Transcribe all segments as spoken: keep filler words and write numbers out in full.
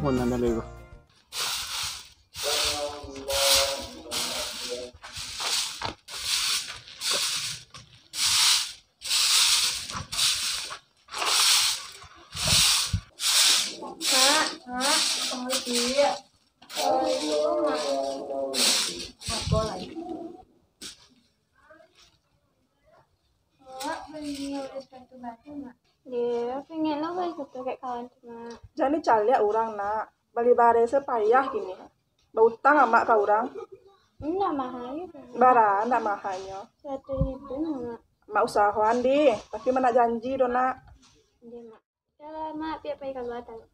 Pun anda lego. Mak, mak, oh iya. Oh iya, mak. Apa lagi? Mak, beli sepatu baru, mak. Dia pengen lo beli sepatu kayak kawan tu, mak. Jan dicaliak urang, nak. Bali bareh se payah kini. Bautang amak ka urang. Indak mahal gitu. Bara, indak mahalnyo. Seratus ribu, mak. Mak usahoan dih, tapi mak ndak janji doh, nak. Iya, mak. Dah lah, mak, piak pai kalua tadi.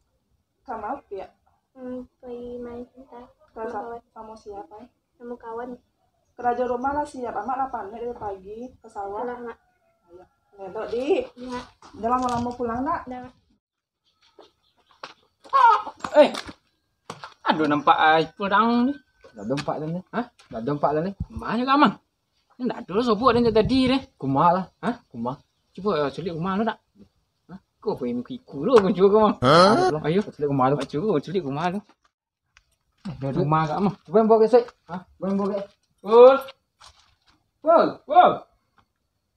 Ka ma piak? Hmm, pai main pintar. Ka, ka, samo kawan. Samo sia, pai? Samo kawan. Karajo rumah lah siap, amak lah panek dari pagi ka sawah. Alah, mak. Ayo, elok, dih. Iya. Jan lamo-lamo pulang, nak. Dah, mak. Eh, ado nampak ai pulang ni. Ado nampak tadi. Hah? Ado nampak tadi. Mano ka, Mang? Indak ado sobok den dari tadi deh. Kumah lah. Hah? Kumah. Cubo, eh, culik kumah lu tak? Hah? Kau pergi muka iku lu, kau cubo kau, Mang. Hah? Ayo. Culik kumah lu. Cubo, culik kumah lu. Dari rumah kak mah. Cubo yang bawa gesek. Hah? Cubo yang bawa gesek. Pul. Pul. Pul.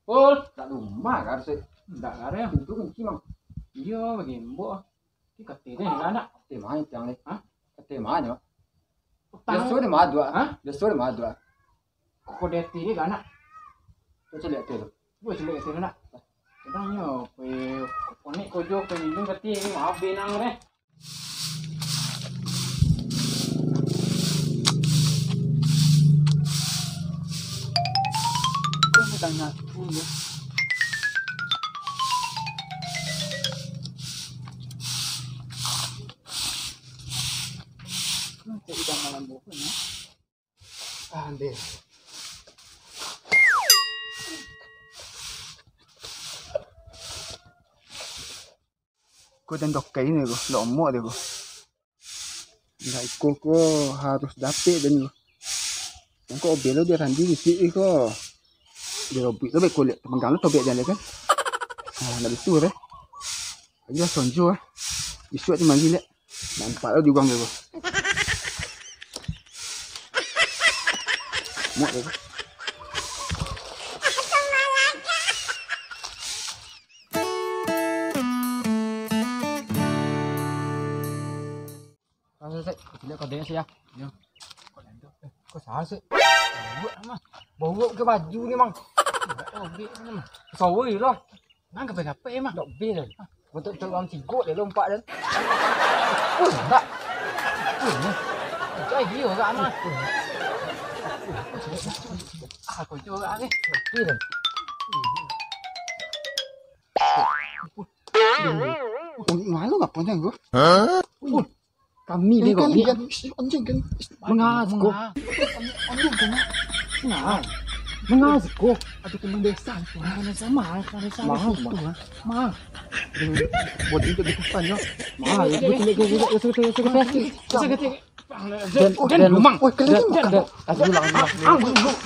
Pul. Tak rumah kak, gesek. Ndak ada yang pintu kunci, Mang. Iyo, bagi embok. Ini kate deh, ndak ada. Kate mah tiang ni. Hah? Kate mah nyo. Utang. Biaso deh mah dua. Hah? Biaso deh mah dua. Kok kode ti ni ganak? Kau caliak tu. Kau caliak tu nak. Sebenarnyo, pe konek kojo pe minum kati ni mah benang deh. Kau ni tanya aku ya. Kau cari dah malam buku ni. Ambil. Ko dan dokai ni ko, lomok dia ko. Lah iko ko harus dapek dan ko. Yang ko obel lo dia randi bisi iko. Dia robik tu baik kulit, panggang lo tobek dia kan. Ah, nak betul eh. Ayo sonjo ah. Bisuak tu mandi lek. Nampak lah di urang tu. Muak tu. Sek, sek, sek, sek, kau dengar sih ya. Ya. Kau salah sih. Buat mah. Bawa ke baju ni, Mang. Enggak tahu, Bik, ni, Mang. Sorry lah. Nang kape-kape, Mang. Tak bil. Untuk cari orang tigo dia lompat dan. Oh, enggak. Oh, ni. Cai dia orang mah. Ah, kau tu orang ni. Bil. Oh, malu apa ni gua? Hah? Kami ni kau ni. Anjing kan. Manga siko. Anjing kan. Nah. Manga siko. Ada teman desa. Teman desa mah, teman desa mah. Mah. Buat itu di depan yo. Mah, itu itu itu itu. Dan dan dan. Mang. Woi, kalian mau kasih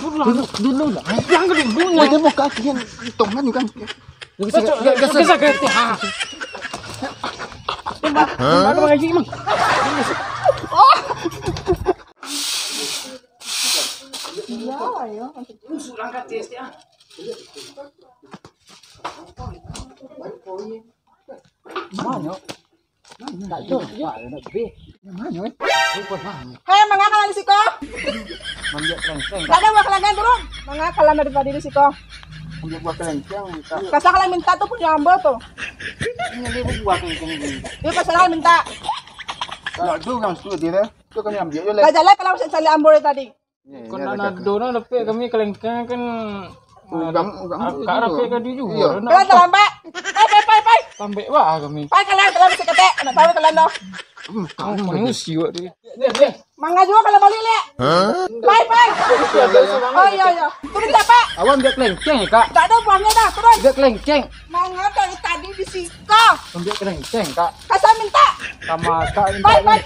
ulang. Dulu dulu lah. Yang dulu. Woi, dia mau kasih yang hitungan kan. Geser, geser, geser, geser. Tembak, tembak lagi, Mang. Iya, ayo. Surang ka atas, ya. Mana? Hei, manga kalian di siko? Ambiak kelengkeng. Ndak ada buah kelengkeng, turun. Manga kalian dari tadi di siko? Ambiak buah kelengkeng, Kak. Kasar kalian minta tu punyo ambo tu. Ini dia buah kelengkeng ini. Iyo, kasar kalian minta. Kalau tu urang suruah dia, tu kami ambiak je lah. Lah jaleh kalau cari ambo dari tadi. Kau nak nado nah, dapek kami kelengkeng kan. Urang, urang tu. Kak dapek kadi juo. Iyo. Kalian talambek. Pai, pai, pai, pai. Lambek wah kami. Pai kalian, kalian bisa ketek. Nak tahu kalian doh. Kami usiak dia. Manga juo kalau balik lek. Pai, pai. Oh iyo, iyo. Turun dah, Pak. Awan dia kelengkeng ya, Kak. Tak ada buahnya dah, turun. Dia kelengkeng. Manga dari tadi di siko? Ambiak kelengkeng, Kak. Kasar minta. Kama Kak minta. Pai, pai.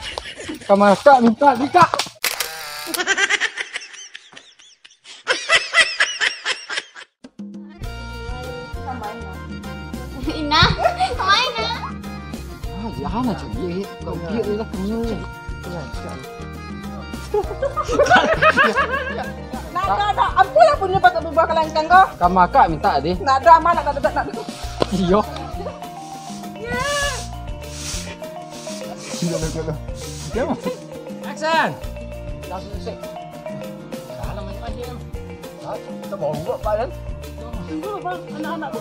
Kama Kak minta, Kak. Inah, main nah. Jangan aja, iya, iya. Kau dia lah. Nah, nah, nah, ampun lah punyo pakai buah kalangkang ko. Kamu akak minta deh. Nak ada amal, nak ada, nak ada. Iyo. Gila, gila, gila. Dia mah. Action. Langsung sih. Salah macam aja. Kita bawa buat Pak kan? Anak-anak.